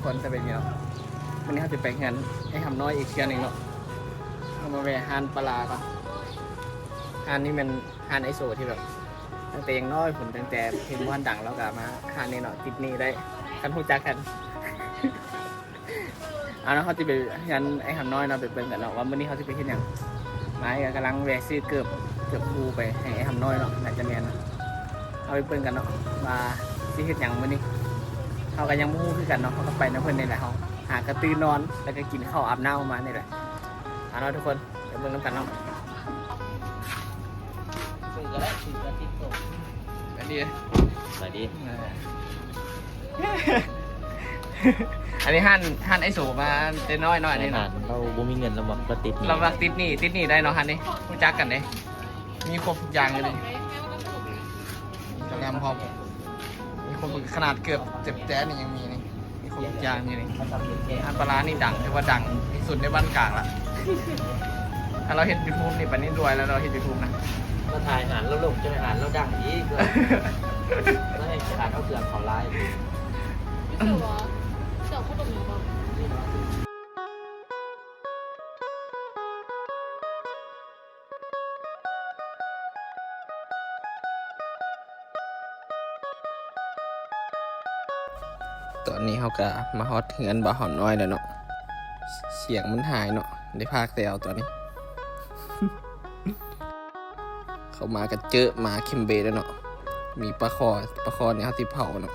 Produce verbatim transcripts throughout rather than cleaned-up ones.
คนจะเป็นอย่างนี้เนาะ วันนี้เขาจะไปงานไอ้หำน้อยอีกเทื่อหนึ่งเนาะ เอามาแวะร้านปลาร้าก่อน ร้านนี้มันร้านไอโซที่แบบ ตั้งแต่ยังน้อยผมตั้งแต่เพลงบ้านดังแล้วก็มาร้านนี้เนาะ ติดหนี้ได้ คันรู้จักกัน เอาเนาะ เขาจะไปงานไอ้หำน้อยเนาะ ไปเบิ่งกันเนาะ ว่ามื้อนี้เขาจะไปเฮ็ดหยัง มาก็กำลังแวะซื้อเกิบ เกิบฮูไปให้ไอ้หำน้อยเนาะ น่าจะแม่นเนาะ เอาไปเบิ่งกันเนาะ ว่าสิเฮ็ดหยังมื้อนี้ เขาก็ยังบ่ฮู้คือกันเนาะ เขาก็ไปนำเพิ่นนี่แหละ เขาหากระตื้อนอน แล้วก็กินข้าวอาบน้ำมานี่แหละ เอาเนาะทุกคน ไปเบิ่งนำกันเนาะ ซื้อก็ได้ ซื้อก็ติดตัว อันนี้ สวัสดี อันนี้ร้าน ร้านไอ้โสมาแต่น้อยๆ นี่ อาหา นะ รเราบ่มีเงิน เรามักติดหนี้ เรามักติดหนี้ ติดหนี้ได้เนาะ ร้านนี้ รู้จักกันเด้ มีครบทุกอย่างเลย กะแลมพร้อม มีครบทุก ขนาดเกิบเจ็บแจ๊นี่ยังมีนี่ มีครบทุกอย่างอยู่นี่ ร้านปลาร้านี่ดัง ถือว่าดังที่สุดในบ้านกลางละ ถ้าเราเฮ็ดยูทูบนี่ ปานนี้รวยแล้ว เราเฮ็ดยูทูบนะ มาถ่ายอาหารแล้วลง จนอาหารเราดังอีก แล้วให้อาหารเอาเครื่องเขาไล่ รู้สึกว่าเจ้าขนมหยังบ่ ตอนนี้เขาก็มาฮอดเฮือนบ่าวหอมน้อยแล้วเนาะ เสียงมันหายเนาะ ได้พากแต่เอาตอนนี้ เขามาก็เจอหมาเค็มเบแล้วเนาะ มีปลาคอ ปลาคอนี่เขาสิเผาเนาะ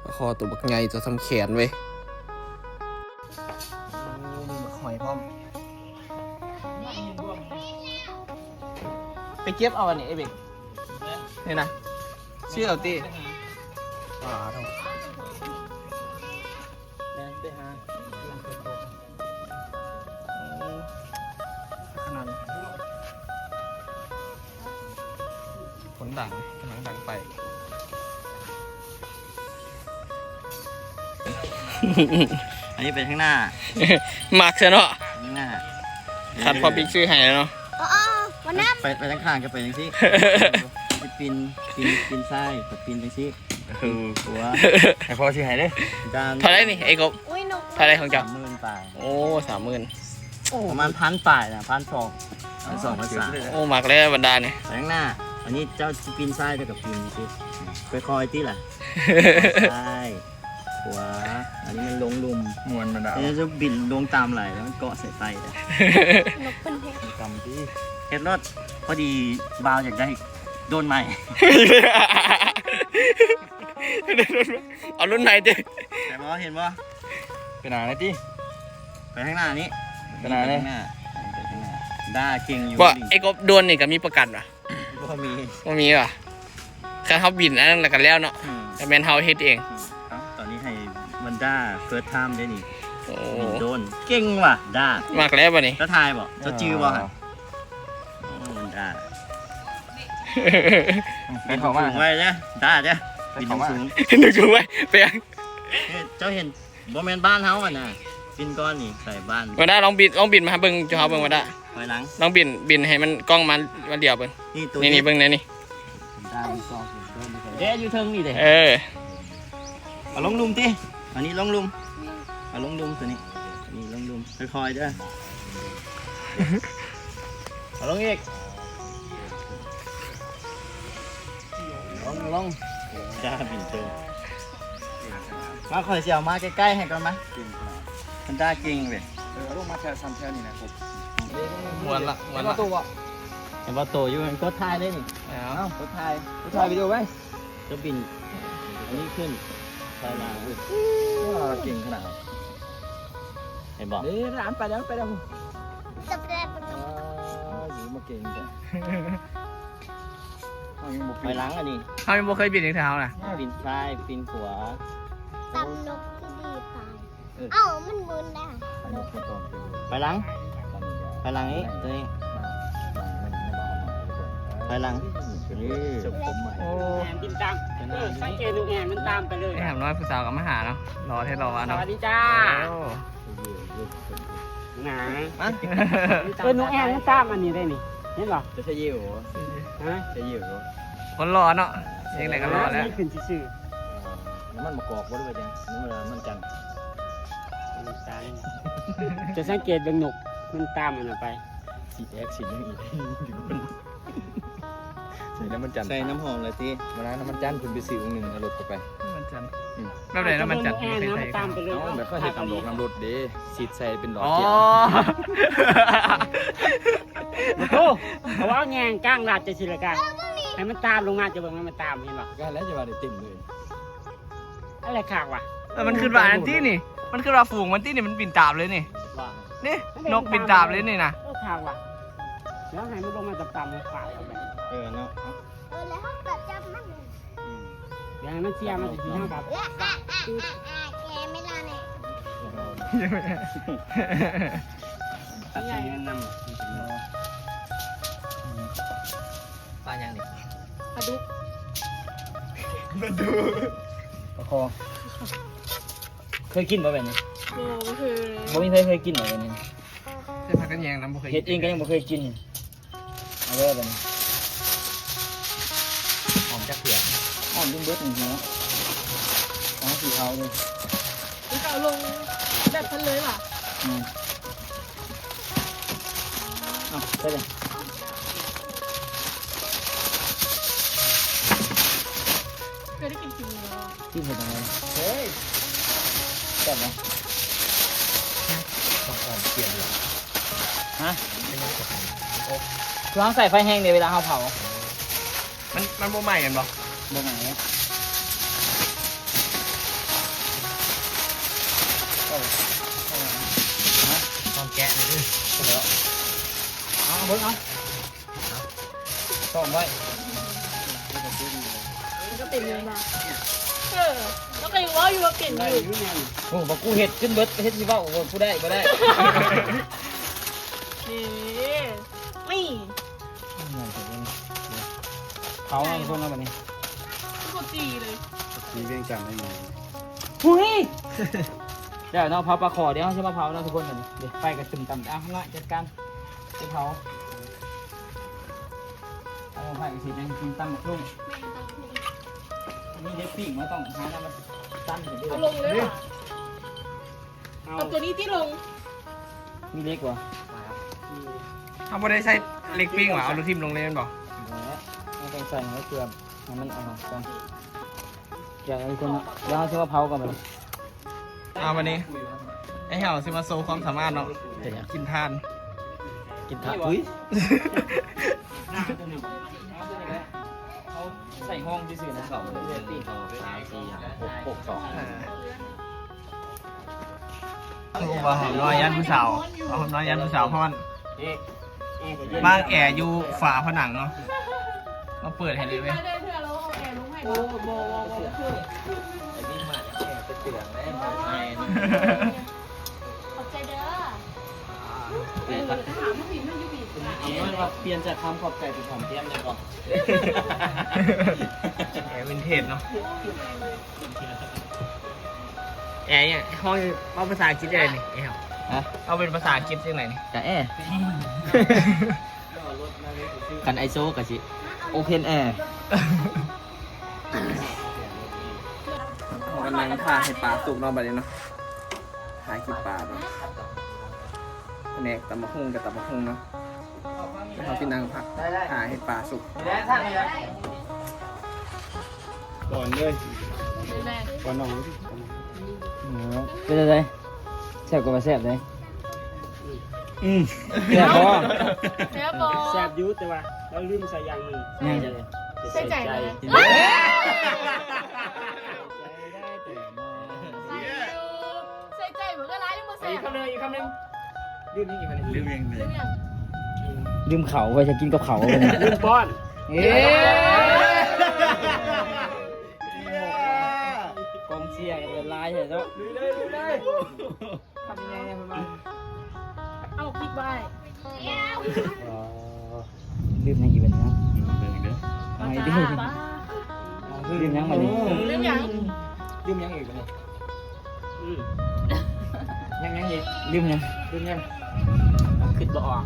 ปลาคอตัวบักใหญ่ ตัวส่ำแขนเว้ย โอ้ มีบักหอยพร้อม ไปเก็บเอาอันนี้ไอ้เบก นี่นะ ชื่อเอาติ อ่า ไปหา อืม ขนาด คนดัง คนดังดังไป อันนี้ไปข้างหน้า มักซะเนาะ ข้างหน้า คันพ่อปิ๊กซื้อให้แล้วเนาะ อ๋ออ๋อวันนั้น ไป ไปทางข้างก็ไปจังซี่ สิปีน ปีน ปีนซ้ายกับปีนจังซี่ คือ หัว ให้พ่อซื้อให้เด้อ จาน เท่าไหร่นี่ไอ้กบ อุ้ยนก เท่าไหร่ของเจ้า สามหมื่นปลาย โอ้ สามหมื่น ประมาณพันปลายนะ พันสอง พันสอง พันสาม โอ้ มักแล้วบรรดาเนี่ย ไปข้างหน้า อันนี้เจ้าสิปีนซ้ายเจ้ากับปีนจังซี่ ค่อยๆติล่ะ ซ้าย ขวา อันนี้มันลงลุ่ม ม่วนบรรดา อันนี้จะบินลงตามไหลแล้วมันเกาะใส่ไตเลย นกเป็นแท้ กำที่ เฮ็ดรถ พอดีบ่าวอยากได้โดรนใหม่ เอารุ่นไหนเจ๊ แต่บ่เห็นบ่ ไปหน้าเลยติ ไปข้างหน้านี้ ไปหน้าเลย ไปข้างหน้า ไปข้างหน้า ด้าเก่งอยู่ บ่ ไอ้กบโดรนนี่ก็มีประกันวะ บ่มี บ่มีวะ คันเขาบินอันนั้นแล้วกันแล้วเนาะ อืม แต่แม่นเขาเฮ็ดเอง อืม เอ้า ตอนนี้ให้มันด้า first time ได้นี่ โอ้ บินโดรน เก่งว่ะ ด้า มักแล้วบัดนี้ แล้วทายบ่ เจ้าจื้อบ่หั่น โอ้ มันด้า เป็นของว่า สูงไว้เด้อ ด้าเด้อ เป็นของว่า บินสูง นึกถึงไว้ ไปยัง เนี่ย เจ้าเห็น บ่แม่นบ้านเฮาอ่ะนะ บินก่อนนี่ ใส่บ้าน มาได้ ลองบิน ลองบินมาหาเบิ่ง เจ้าเฮาเบิ่งมาได้ ถอยหลัง ลองบิน บินให้มันกล้องมัน มันเดียวเบิ่ง นี่ตัว นี่ นี้ นี่เบิ่งแน่นี่ ได้ซอง เด้อยู่เทิงนี่เด้ เออ เอาลงลุ่มติ อันนี้ลงลุ่ม เอาลงลุ่มตัวนี้ อันนี้ลงลุ่ม ค่อยๆเด้อ เอาลงอีก ลง ลง ด้าบินเทิง มา ข่อยสิเอามาใกล้ๆให้ก่อนมา มันด้าเก่งเว้ย เออ เอาลงมาแถว สามแถวนี่นะ ครบ ม่วนละ ม่วนละ เห็นบ่โตบ่ เห็นบ่โตอยู่ มันกดถ่ายได้นี่ เอา เอ้า กดถ่าย กดถ่ายวิดีโอไว้ จะบิน อันนี้ขึ้น ถอยหลัง ว้า เก่งขนาด เห็นบ่ เด้ มันไปแล้ว มันไปแล้ว จับแรกมัน ว้า อยู่มาเก่งจัง เฮายังบ่ ถอยหลังอันนี้ เฮายังบ่เคยบินจักเทื่อนะ บินซ้าย บินขวา ตำนกที่ดีตาย เออ เอ้า มันหมุนได้ อันนี้คือตอนเป็น ถอยหลัง ถอยหลังนี้ ตัวนี้ ถอยหลัง นี่ โอ้ แอนบินตาม เออ สังเกตดูแอนมันตามไปเลย ไอ้หำน้อยผู้สาวก็มาหาเนาะ รอแท้รอวะเนาะ สวัสดีจ้า โอ้ หนา ฮะ เออ นกแอ่นมันตามอันนี้ได้นี่ เห็นบ่ จะใช่ยิวเหรอ ฮะ ใช่ยิวเหรอ คนรอเนาะ ยังไงก็รอแล้ว นี่ขึ้นซื่อๆ น้ำมันมะกอกบ่ด้วยจัง น้ำมันมันจันทร์ น้ำตาล จะสังเกตเบิ่งนก มันตามมันออกไป สีแอกสีหยังอีก ใส่น้ำมันจันทร์ ใส่น้ำหอมเลยสิ วันนั้นน้ำมันจันทร์คุณไปซื้อองค์หนึ่งเอารถเข้าไป น้ำมันจันทร์ อืม แบบไหนน้ำมันจันทร์ แอนนะ มันตามไปเลย เอาแบบเขาเห็นตำรวจนำรถเด้ สีดใส่เป็นหลอด อ๋อ เกียร์ โอ้ เพราะว่าแงงกลางลาดจะสิละกัน ให้มันตามลงมา จะเบิ่งให้มันตาม เห็นบ่ ก็แล้วจะว่าได้เต็มเลย อะไรคักวะ เออ มันขึ้นว่าอันที่นี่ มันขึ้นว่าฝูงมันที่นี่ มันบินตามเลยนี่ ว่า นี่ นกบินตามเลยนี่นะ เออ คักวะ แล้วให้มันลงมาตามๆ ขวางเอาไป เออ เนาะ เออ แล้วเขาก็จับมันเลย อืม เดี๋ยวให้มันเสีย มันจะกินเท่ากับ แกไม่รอดเนี่ย ตัดสินเงินนำ ปลายังนี่ ปลาดุก ปลาดุก ปลาคอ เคยกินบ่แบบนี้ บ่ บ่เคย บ่มีใครเคยกินบ่แบบนี้ แต่ผักกันแยงนำบ่เคย เฮ็ดเองก็ยังบ่เคยกิน เอาเด้อแบบนี้ หอมจักเถื่อ หอมจนเบิดนี่เนาะ หอมสีขาวเลย แล้วก็เอาลงแบบนั้นเลยว่ะ อืม เอาไปเลย เคยได้กินกินเลย ที่เห็ดอะไร เฮ้ย แซ่บไหม ต้องอ่อนเปลี่ยนเลย ฮะ ไม่ต้องกด คือต้องใส่ไฟแห้งเดี๋ยวเวลาเขาเผา มัน มันบ่ไหม้กันบ่ บ่ไหม้อะ โอ้ โอ้ ฮะ ต้องแกะเลยดิ เสร็จแล้ว เอาเบิ่งเอา ซ่อมไว้ มันก็เป็นอยู่นะ เออ แล้วก็ยังว่าอยู่ว่าเป็นอยู่ โอ้ บักกูเห็ดขึ้นเบิด เห็ดสิเว้า โอ้ ผู้ได้บ่ได้ นี่ นี่ เผาเอาทุกคนเอาแบบนี้ ก็ตีเลย มีเวียงจันทร์ได้ไง หุย เดี๋ยวเนาะ เผาปลาขอ เดี๋ยวเราจะมาเผาเนาะทุกคน เดี๋ยวไฟกระตึมต่ำ อ่ะ ข้างหน้าจัดการ ไปเผา เอาไฟสีแดงกินตำบักหุ่ง มีเด็กปิ้งมาต้องหาน้ำมาตั้นกันด้วย เอาลงเลยว่ะ เอา เอาตัวนี้ที่ลง มีเล็กกว่า เอาบ่ได้ใส่เล็กปิ้งว่ะ เอาลูกทิ่มลงเลยแม่นบ่ แล้วเอาไปใส่ไว้เกลือให้มันออกก่อน เดี๋ยวเอาคนละ เดี๋ยวเอาเสื้อเผาก่อนไป เอาวันนี้ ไอ้เหี่ยวสิมาโชว์ความสามารถเนาะ เป็นหยัง กินถ่าน กินถ่าน อุ้ย ใส่ห้องที่ซื่อนะ สอง หนึ่ง สอง สาม สี่ ห้า หก หก สอง อ่า โอ้ ว่าหอมน้อยย่านผู้สาว ว่าหอมน้อยย่านผู้สาวฮ้อน มาแอร์อยู่ฝาผนังเนาะ มาเปิดให้เลยเว้ย ขอบใจเด้อ เออ ถามผู้หญิงมันอยู่บีบ เอาว่าเปลี่ยนจากคำขอบใจเป็นหอมแก้มเลยก่อน แอร์วินเทจเนาะ แอร์เนี่ย ห้อง เอาภาษาอังกฤษได้นี่ แอร์ ฮะ เอาเป็นภาษาอังกฤษจังไหนนี่ กะแอร์ คันไอโซกะสิ Open Air กำลังถ่าให้ปลาสุกเนาะบัดนี้เนาะ ถ่ากินปลาเนาะ แผนกตำบักหุ่งกับตำบักหุ่งเนาะ แล้วเขาสินั่งพักถ่าให้ปลาสุก ก่อนเลย ก่อนน้อง อ๋อ เป็นอะไร แซ่บกว่าแซ่บเลย อืม แซ่บบ่ แซ่บบ่ แซ่บอยู่ แต่ว่าเราลืมใส่อย่างหนึ่ง ยัง ใส่ใจ ใส่ใจ ใส่ใจ มันก็ร้ายยังบ่แซ่บ อีกคำหนึ่ง อีกคำหนึ่ง ลืมนี่อีกคำหนึ่ง ลืมยัง ลืมยัง ลืมเขาไว้จะกินกับเขา ลืมป้อน เย้ กองเชียร์กันเป็นลายใหญ่เนาะ ลุยเลย ลุยเลย ทำยังไงเนี่ย มันมา เอาคลิปไว้ อ๋อ ลืมยังอีกเป็นนะ ลืมยังอีกเด้อ เอาไงดี ปลา ลืมยังมาดิ ลืมยัง ลืมยังอีกเป็น อืม ยัง ยังอีก ลืมยัง ลืมยัง คิดบ่ออก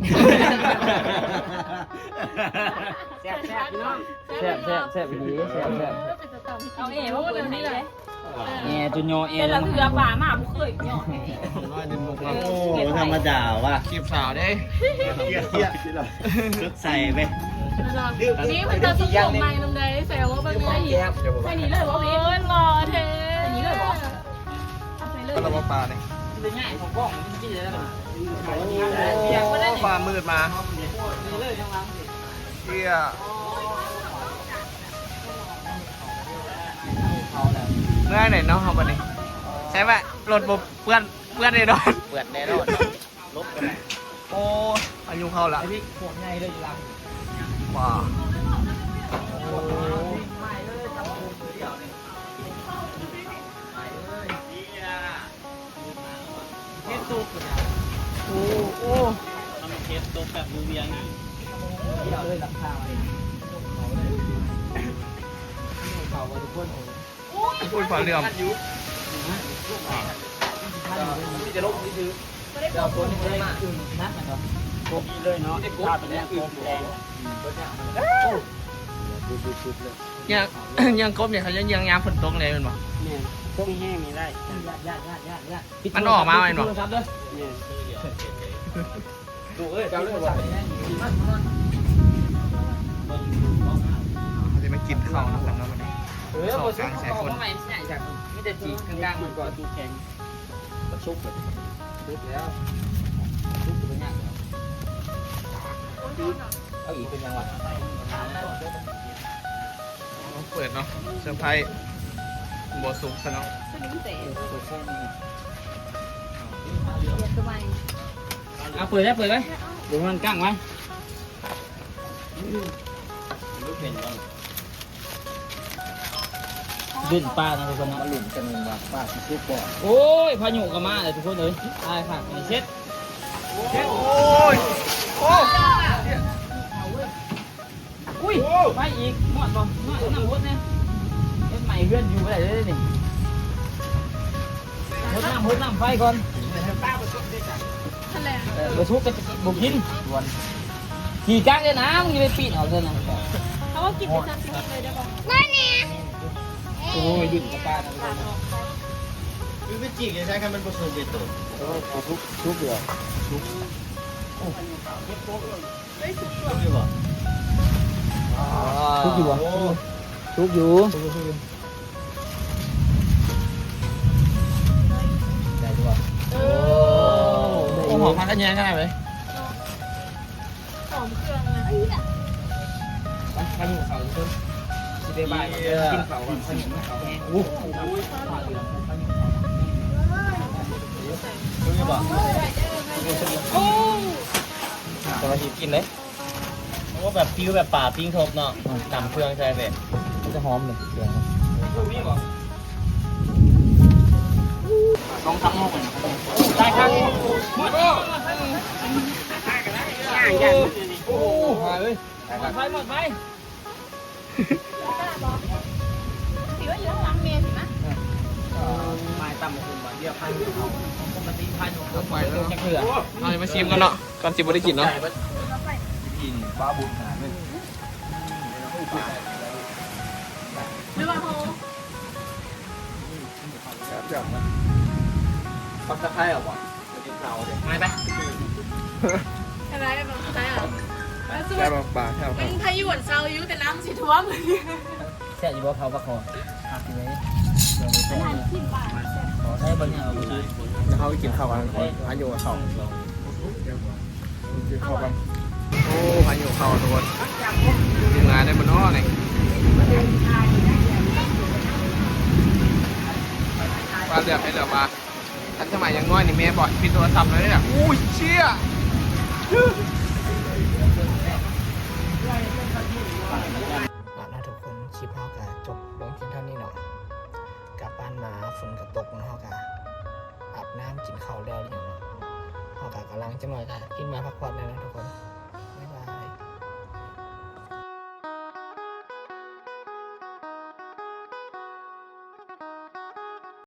แซ่บแซ่บพี่น้อง แซ่บแซ่บแซ่บอีหลี แซ่บแซ่บ เอาเอ๋มาเปิดให้เลย แง่จนย่อเอว แต่ละเทื่อป่ามาบ่เคยย่อแอว โอ้ บ่ธรรมดาว่ะ จีบสาวเด้ เตี้ยๆ สดใสเว้ย นี่มันจะสุกใหม่นำใด แซวว่าเบิ่งได้อีก ใส่นี่เลยบ่พี่ โอ้ยหล่อแท้ ใส่นี่เลยบ่ เอาใส่เลย กระบอกปลาเนี่ย เป็นง่ายของกล้องมันกินเลยนะ โอ้ ฟ้ามืดมา เตี้ย เมื่อยหน่อยเนาะครับวันนี้ ใช่ไหม รถบ่เปื้อน เปื้อนแน่นอน เปื้อนแน่นอน ลบกัน โอ้ อายุเข้าละ ไอ้พี่ขวดใหญ่เลยอยู่หลัง ว้า โอ้ เฮ็ดสุกนะ โอ้ โอ้ ทำเฮ็ดสุกแบบมือเวียงนี่ เดี๋ยวเลยหลังคาเลย เขาเลย เขาว่าทุกคน โอ้ย อุ้ย ฟ้าเหลื่อม มีแต่ลบนี่คือ เดี๋ยวคนนี้มา นักนะครับ ครบเลยเนาะ ถ้าเป็นแรกครบเลย ยัง ยังครบเนี่ย เขายังยังยามฝนตกเลยแม่นบ่ เนี่ย ต้องแห้งนี่ได้ มันออกมาแม่นบ่ โทรศัพท์เด้อ เนี่ย ดูเอ้ย เจ้าเรื่องว่า เขาจะมากินข้าวนำกันเนาะวันนี้ เออ ข้าวกลางสายฝน มีแต่จีกกลางๆ มันก่อน ดูแข็ง มันชุบเลย ชุบแล้ว ชุบเป็นยังไง เอาอีกเป็นยังไง เปิดเนาะ เซอร์ไพรส์ บ่สุกซะเนาะ สนิมแตก เปิดแค่นี้ เดี๋ยวทำไม เอาเปิดได้ เปิดไว้ เดี๋ยวมันกั้งไว้ ดุ่นปลานะทุกคนเนาะ มาลุ้นกันว่าปลาสิสุกบ่ โอ้ย พายุก็มาเลยทุกคนเอ้ย ตายค่ะ เช็ด เช็ด โอ้ย โอ้ อุ้ย ไปอีก มอดบ่ มอดน้ำหดเนี่ย เฮ็ดใหม่เฮือนอยู่บ่ได้เลยนี่ หดน้ำ หดน้ำไฟก่อน นั่นแหละ เออ บ่สุกก็บ่กิน ขี่จักรเลยนะ มึงอย่าไปปีนเอาเถอะนะ เขาก็กินเป็นซาซิมิเลยได้ปะ โอ้ย ดุ่นกับปลานะทุกคนนะ คือไปจีกจะใช้กันมันผสมเป็นตัว เออ ทุก ทุกเดือน ทุก เฮ้ย สุก ทุกอยู่บ่ ทุกอยู่บ่ โอ้ ทุกอยู่ ได้ด้วย เออ โอ้ หอมผักกระแยงขนาดไหน หอมเครื่องนะ ไป ไปหิวเขาวอยู่เพิ่น สิไปบ่าย เยี่ยม กินเขาวก่อน ไปหิวเขาวแห้ง โอ้โห ทุกอยู่บ่ โอ้ สวัสดีกินเลย โอ้ แบบฟิวแบบป่าปิ้งทบเนาะ อืม ตำเครื่องใส่แบบ มันจะหอมเลยเครื่อง สองสามโมงเลยนะ ได้ครับ โอ้ หายเลย หมดไป หมดไป ถือว่าอยู่ข้างหลังเมนสินะ ไม้ต่ำกว่าคุณบ่เดียวพันเขา ปกติพันเขา ไปแล้ว จะเกลือ เอามาชิมกันเนาะ ก่อนสิบ่ได้กินเนาะ กินบ้าบุญหาเลย หรือว่าเขา แซ่บจังนะ ปักตะไคร้เหรอวะ มากินข้าวเลย ไม่ไป อะไรแบบใช่เหรอ แล้วสุด แซ่บปลาแซ่บ เป็นพายุฝนเซายุแต่น้ำสิท่วม แซ่บอยู่บ่เขาปลาคอ ผักอยู่ไหน อาหารกินบ้าน ขอใช้บะเนี่ยเอาไปซื้อ แล้วเขาไปกินข้าวกันก่อน อายุเขา กินข้าวกัน โอ้ พายุเข้าทุกคน ทีมงานได้มาเนาะนี่ ว่าเลือกให้เลือกมา ทันสมัยยังน้อยนี่แม่บอกปิดโทรศัพท์เลยเนี่ย อุ้ยเชี่ย อ่ะนะทุกคน คลิปเฮาก็จบลงเพียงเท่านี้เนาะ กลับบ้านมาฝนก็ตกเนาะ เฮาก็อาบน้ำกินข้าวแล้วเนี่ยเนาะ เฮาก็กำลังจักหน่อยก็ขึ้นมาพักผ่อนแล้วนะทุกคน